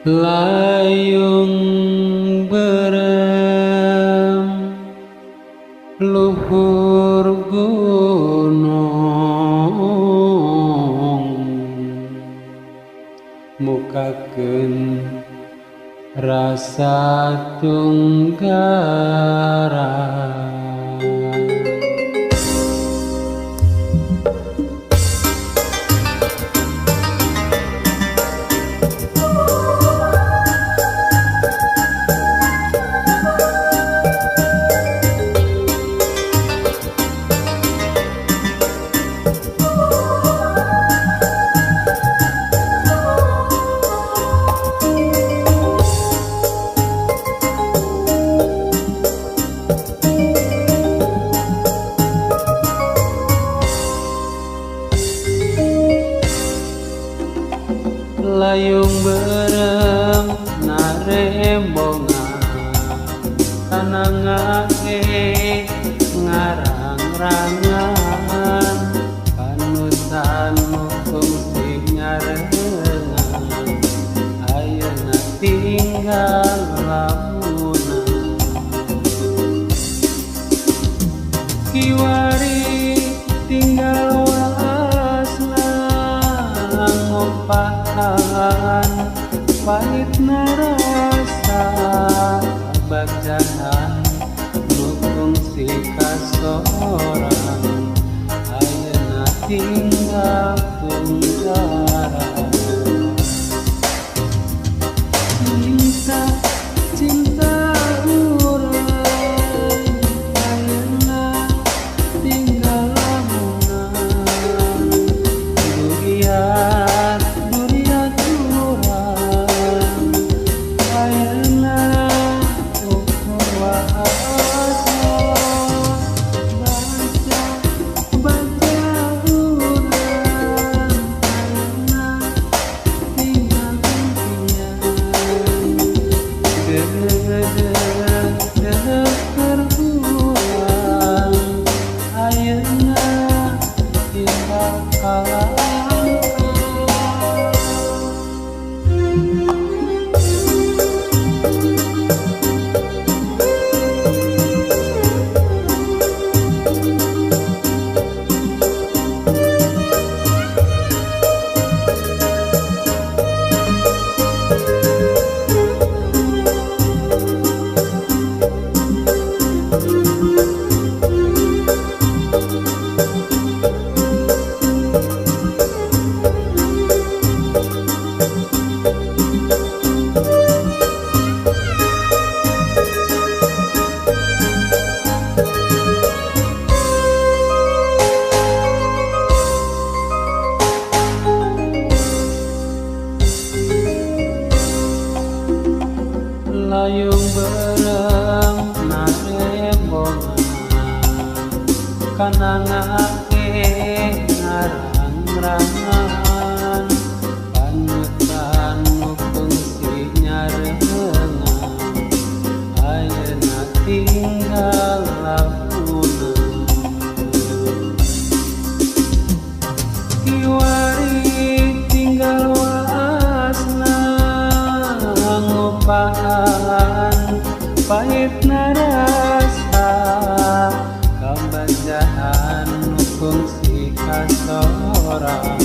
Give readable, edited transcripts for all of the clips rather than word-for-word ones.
Layung berem luhur gunung, mukakeun rasa tunggara. Layung berem narembongan kanangake ngarang-rangan panutan kungsi nyarengan ayeuna tinggal lamunan. Kiwari tinggal waasna ngopahan pahit narasa bacaan nu kungsi kasorang ayeuna tinggal tunggara. Cinta cinta urang ayeuna tinggal lamunan, duriat duriat urang ayeuna ukur waasna. Baca baca urang ayeuna tinggal impian, deudeuh keur urang ayeuna tinggal kalangkah. Layung berem narembongan kanangake ngarang-rangan panutan nu kungsi nyarengan ayeuna tinggal lamunan. Kiwari tinggal waasna ngopahan pahit narasa kabajaan nu kungsi kasorang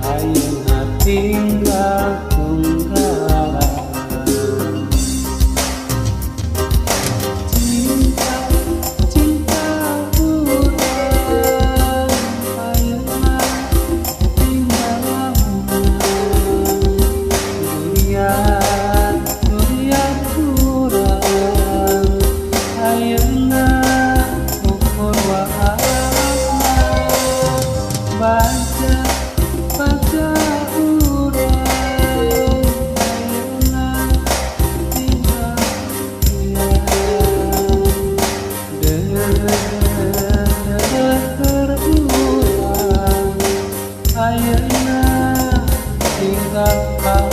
ayeuna tinggal tunggara. Cinta cinta urang ayeuna tinggal lamunan, duriat duriat urang ayeuna ukur waasna. Baca baca urang ayeuna tinggal impian, deudeuh keur urang ayeuna tinggal.